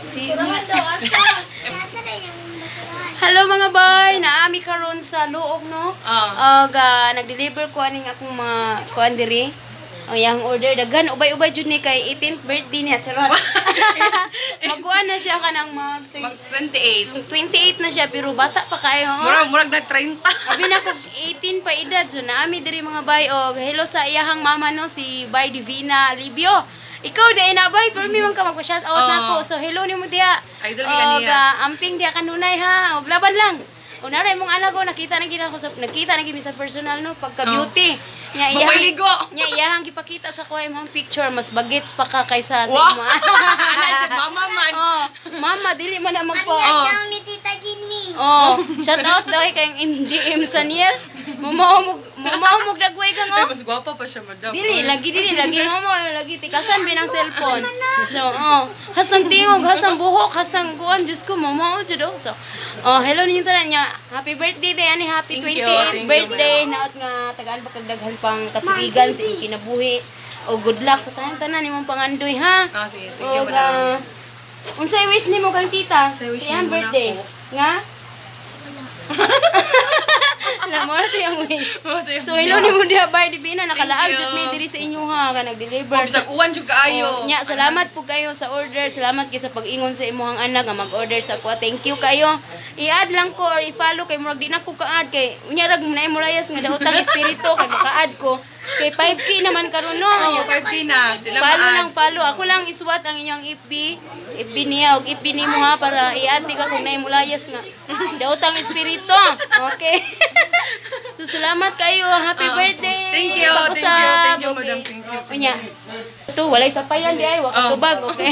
Si Basurahan daw, asa? Asa na yung basurahan? Hello, mga bay, naami karon sa Luog, no. Ah. Og nag-deliver ko aning akong mga kuan diri. Ang iyang order daghan ubay-ubay jud ni kay 18th birthday niya, charot. Magkuan na siya kanang mag Mag 28. 28 na siya pero bata pa kayo. Oh. Murag na 30. Abi na kog 18 pa edad, so naami diri, mga bay, og hello sa iyahang mama, no, si Bay Divina Libio. Ikaw di na, bay, pero mi man ka magpa-shout out na ako. So hello nimo diha. Idol Og gyud kaniya. Amping diha kanunay ha. Og laban lang. Unara imong anak ko, nakita na gid ako sa nakita na gid mi sa personal, no, pagka beauty. Nya iyahang Mapaligo. Nya iyahang gipakita sa kuha imong picture, mas bagets pa ka kaysa sa Wow. imo. Ana siya, mama man. Oh, mama dili man na magpa. Ang daw ni Tita Jinmi. Oh, shout out daw kay MGM Saniel. Mamaumog mamaumog dagway kang Ay, oh. mas gwapa pa siya, madam. Dili lagi, dili lagi mo lagi tikasan binang cellphone. So, oh, hasang tingog, hasang buhok, hasang kuan, Diyos ko, mamao jud oh. So, oh, hello ninyo tanan niya. Happy birthday day ani, happy Thank you, 28th thank you, birthday. Naot nga tagaan pa kag daghan pang katuigan sa imong kinabuhi. O good luck sa tanan-tanan imong pangandoy ha. Ah, sige, thank you, Og, madam. unsay wish nimo kang tita? Unsay wish Sa iyang nimo na birthday? ako? Nga? Alam mo, ito yung wish. Oh, ito yung So, hello ni mo diha, Bay Divina. Nakalaag Thank jud you. mi diri sa inyo ha, ka nag-deliver. Oh, bisag uwan jud kaayo. Oh, nya, salamat po kayo sa order. Salamat kay sa pag-ingon sa imong anak nga mag-order sa ako. Thank you kayo. I-add lang ko or i-follow kay murag di na ko ka-add kay unya rag na layas nga daotang espiritu kay maka-add ko. Kay 5K naman karon, no. Oh, 5K na. Di na Follow ma-add. lang, follow. Ako lang iswat ang inyong FB. FB niya og FB nimo ha para i-add ni ka kung naay mulayas nga. Daotang espiritu. Okay. So salamat kayo. Happy birthday. Thank you, thank you, Pag-usab. thank you, madam. Thank you. Unya. Ito, walay sapayan di ay, wa Oh. katubag, okay?